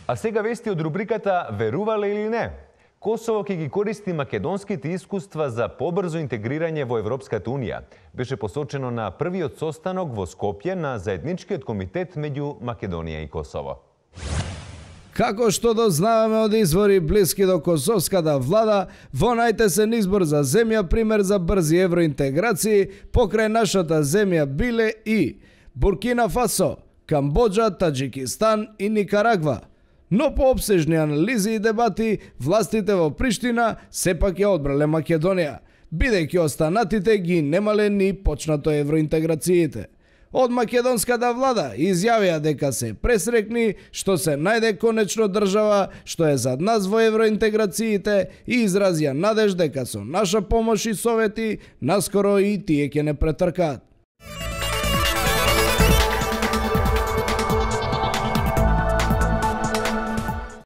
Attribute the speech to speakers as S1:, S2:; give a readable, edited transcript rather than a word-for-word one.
S1: А сега вести од рубриката Верувале или не? Косово ќе ги користи македонските искуства за побрзо интегрирање во Европската Унија. Беше посочено на првиот состанок во Скопје на заедничкиот комитет меѓу Македонија и Косово.
S2: Како што дознаваме од извори блиски до косовската влада, во најтесен избор за земја пример за брзи евроинтеграции покрај нашата земја биле и Буркина Фасо, Камбоджа, Таџикистан и Никарагва. Но по обсежни анализи и дебати, властите во Приштина сепак ја одбрале Македонија, бидејќи останатите ги немале ни почнато евроинтеграциите. Од македонската влада изјавија дека се пресрекни што се најде конечно држава што е зад нас во евроинтеграциите и изразија надеж дека со наша помош и совети наскоро и тие ќе не претркаат.